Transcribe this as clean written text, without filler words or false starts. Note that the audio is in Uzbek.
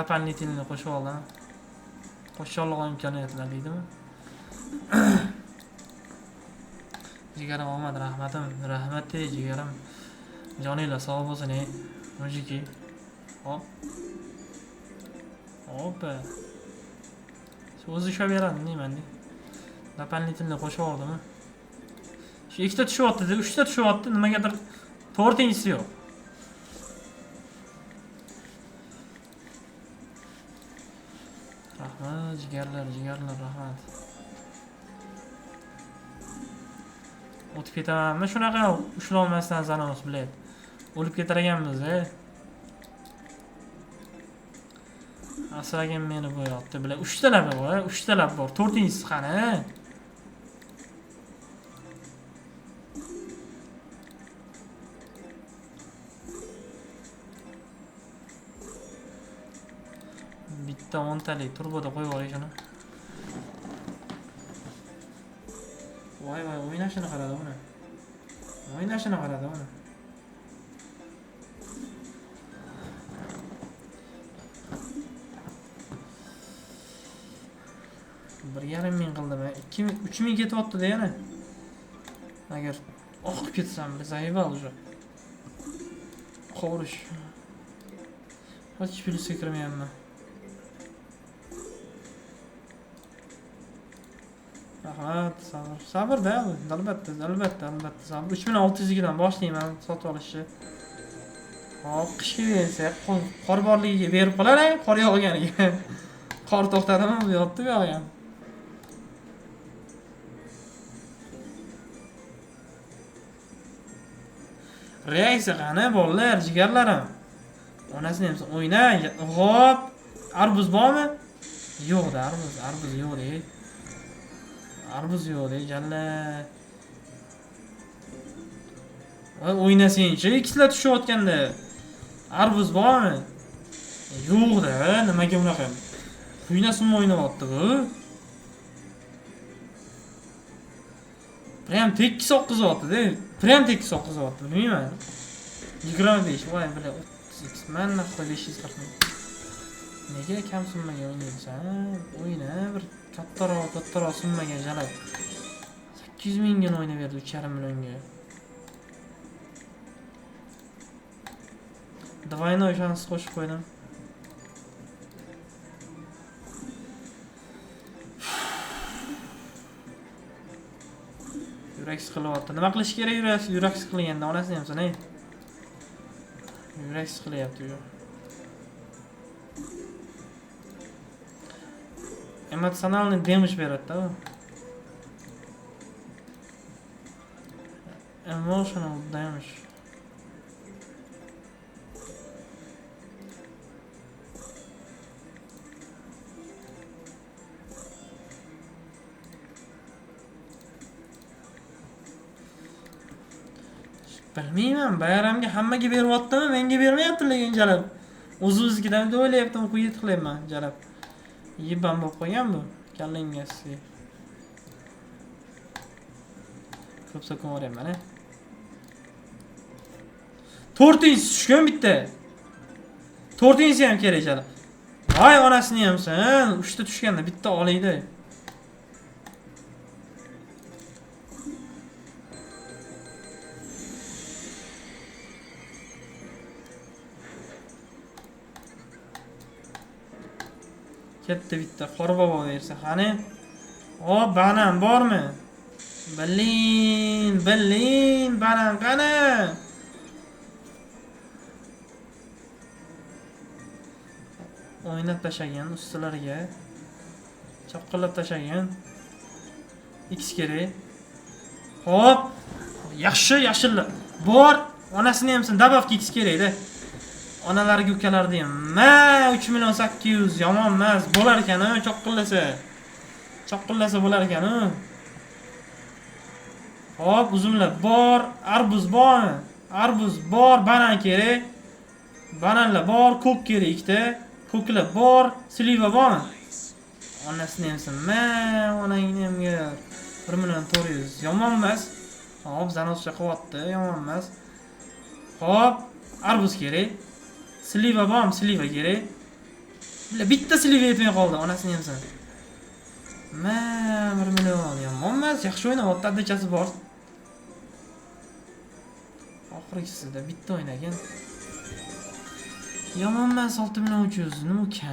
Дополнительный qo'shib oldim. Qo'sholg'on imkoniyatlar deydimi? Jigarim omad, rahmatim, rahmat ey jigarim. Joninglar sog' bo'lsin ey. Mujiki. Hop. Hoppa. O'zi ushlab beradi, deyman. Дополнительный qo'shib oldimi? Shu ikkita tushyapti, uchta tushyapti, nimagadir to'rtinchisi yo'q. Rahmat, jigarlar, jigarlar, rahmat. O'tib ketamanmi shunaqa ushlolmasdan zanos bilet. O'lib ketar ekanmiz, ey. Asragin meni bu yoqda bilan uchtalab bor, uchtalab bor. To'rtinchisi qani? Bitta 10talik turboda qo'yib olay shuni. Voy voy, o'ynashini qaradi uni. O'ynashini qaradi uni. Bir yarim ming qildim, 2000, 3000 ketyapti-da yana. Agar oqib ketsam, заебал уже. Qovurish. Hech plyusga kirmayapman. Rahmat, sabr. Sabr-da, albatta, albatta, albatta sabr. 3602 dan boshlayman sotib olishni. Hop, qishga bersa, qor borligiga berib qolar, qor yog'ganiga. Qor to'xtadimi, bu yoqda bu yoqqa ham. Reaksiya qani bolalar, jigarlarim? Onasini ham o'yna. Hop, arbuz bormi? Yo'q-da, arbuz, arbuz yo'q-da. Arbuz yo'q-da, jalla. Voy, o'ynasangchi, ikkitala tushayotganda. Arbuz bormi? Yo'q-da, nimaga unaqa? O'ynasinmi o'ynayapti bu? Prям tekis oqqizyapti-da. Prям tekis oqqizyapti, bilmayman. 25, voy bila 32, mana 540 ming. Nega kam summaga o'ynaysan? O'yna, bir kattaroq, kattaroq summaga jalab. 800 mingga o'ynab berdi, 3,5 millionga. Двойной shans qo'shib qo'ydim. Yurak siqilyapti. Nima qilish kerak yurak siqilganda? Onasini hamsan, ey. Yurak siqilyapti u. Emotsionalniy damage beradi-da u. Emotional damage. Bilmayman, bayramga hammaga beryaptimi, menga bermayapti lekin jalab. O'zimiznikidan deb o'ylayaptim, quyi tiqlayman jalab. Yibam bo'lib qo'ygan bu, kallangga. Ko'p so'kib yuboryapman, a. To'rtinchisi tushgan bitta. To'rtinchisi ham kerak jalab. Voy onasini ham sen, uchta tushganda bitta olaydi. Katta bitta qorbobo bersa, qani? Hop, banan bormi? Bilin, bilin, banan qani? O'ynab tashlagan ustilariga. Chapqillab tashlagan. X kerak. Hop. Yaxshi, yashillar. Bor, onasini ham sen добавка X kerak-da. Onalarga, ukalarga ham. Ma, 3,8 million yomon emas, bo'lar ekan-a, choqqillasa. Choqqillasa bo'lar ekan-a. Hop, uzumlar bor, arbuz bormi? Arbuz bor, banan kerak. Bananlar bor, ko'k kerak ikkita. Ko'klar bor, sliva bormi? Onasini ham sen, ma, onangni ham yer. 1,4 million yomon emas. Hop, zanoscha qilyapti, yomon emas. Hop, arbuz kerak. Sliva bormi? Sliva kerak. Бля, bitta слива yetmay qoldi, onasini yemsin. Ma, 1 million yomon emas, yaxshi o'ynayapti, отдача si bor. Oxirgisida bitta o'ynagan. Yomon emas, 6 million 300, nima kam.